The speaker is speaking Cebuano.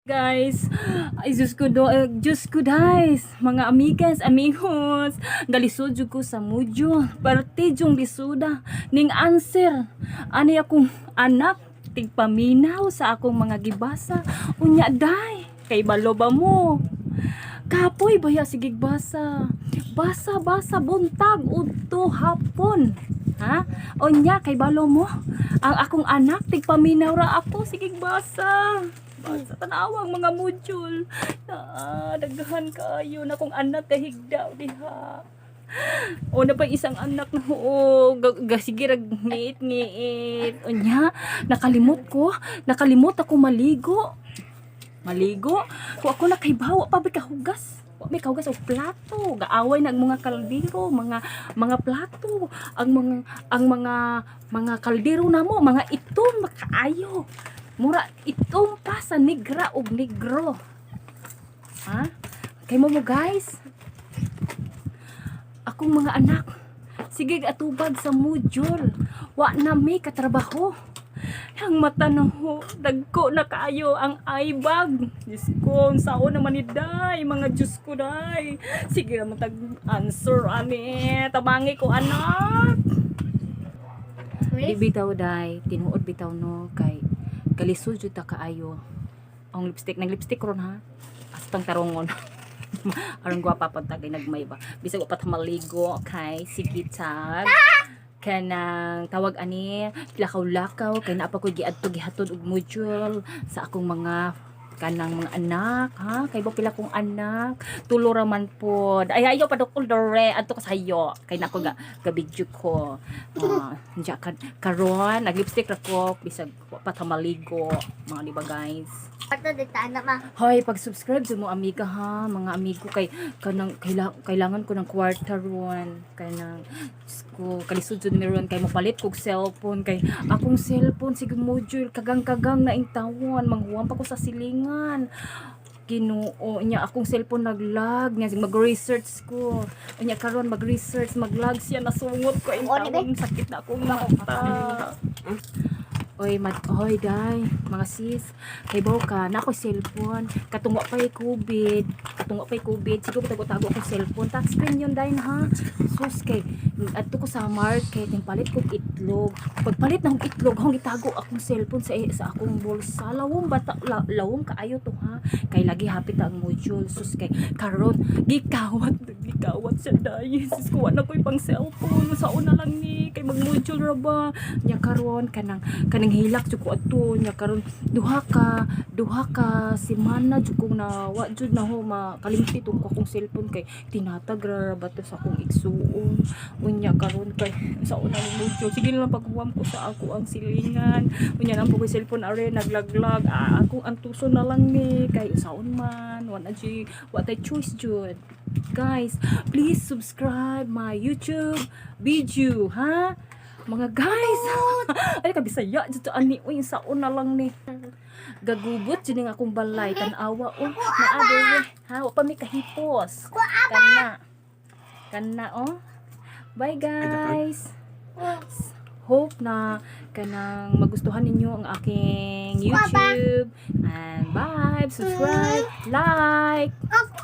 Guys, ay Diyos ko do, eh, Diyos ko guys, mga amigas, amigos, galisod jud ko sa module, parte jung lisuda, ning answer, ani akong anak, tigpaminaw sa akong mga gibasa, unya day, kay balo ba mo? Kapoy baya sige basa. Basa basa buntag udto hapon. Ha? Unya kay balo mo? Ang akong anak tigpaminaw ra ako sige basa. Basa tanawang mga module. Na daghan kaayo na akong anak kahigda diha. O na pa isang anak na oo, sige rag ngiit ngiit. Unya, nakalimot ko, nakalimot ako maligo. Maligo. Kung ako nakaibaw, pa ba kahugas? Wa may kahugas og plato. Gaaway na ang mga kaldero, mga plato, ang mga kaldero namo, mga itom makaayo. Mura itom pa sa negra og negro. Ha? Kay mo guys. Akong mga anak, sige atubag sa module. Wa na may katrabaho. Ang mata na ho, dagko na kaayo ang eyebag. Diyos ko, unsaon naman ni day, mga Diyos ko day. Sige naman tag answer ani, tabangi ko anak. Di bitaw day, tinuod bitaw no kay kalisod jud ta kaayo. Ang lipstick, nag lipstick ron ha. Astang tarongon. Aron gwapa pag tagay nagmay ba. Bisag wa pa ta maligo kay sige tag kanang tawag ani lakaw-lakaw kay naa pa ko giadto gihatod og module sa akong mga kanang mga anak ha, kay ba pila kong anak, tulo ra man pod. Ay, ayaw padukol dore, adto ka sayo kay nako ga ga-video ko. Ah, diya ka karon nag lipstick ra ko bisag wa pa ta maligo, mga di ba guys? Ato dito anak ma. Hoy, pag-subscribe sa mo amiga ha, mga amigo kay kanang kailangan ko ng kwarta ron. Kanang Diyos ko, kalisod jud mi ron kay mopalit kog cellphone kay akong cellphone sige module kagang-kagang na tawon, manghuam pa ko sa silingan. Ginoo niya akong cellphone naglag niya mag-research ko. Unya karon mag-research maglag siya, nasungot ko in Oni, be? tawon, sakit na akong mata. Oy, mad, oy, day, mga sis, kay ka, na ako cellphone, katong wa pa'y COVID, katong wa pa'y COVID, siguro tago-tago akong cellphone, touchscreen yun, day, ha? Sus, kay, adto ko sa market, yung palit kong itlog, pagpalit na akong itlog, hong itago akong cellphone sa akong bulsa, lawom bata, lawom kaayo to, ha? Kay lagi hapit ang module, sus, kay, karon, gikawat, gikawat siya, day, sus, kuha na ko'y pang cellphone, sa una lang ni, kay mag-module ra ba, nya karon kanang hilak jud ko adto, nya karon duha ka semana jud kong na wa jud na ho makalimti tong akong cellphone kay tinatag ra ba to sa akong igsuon. Unya karon kay sa una ni module, sige na lang paghuwam ko sa ako ang silingan. Unya nang po ko cellphone are naglaglag, ah, akong antuson na lang ni kay usaon man, wa na jud, wa tay choice jud. Guys, please subscribe my YouTube video ha, mga guys. Ay, kabisaya dito ani uy, saon na lang ni, gagubot jud ning akong balay, tan-awa oh, naa diri ha, wa pa mi kahipos kana kana oh. Bye guys, hope na kanang magustuhan ninyo ang aking YouTube and bye, subscribe, like. Ako.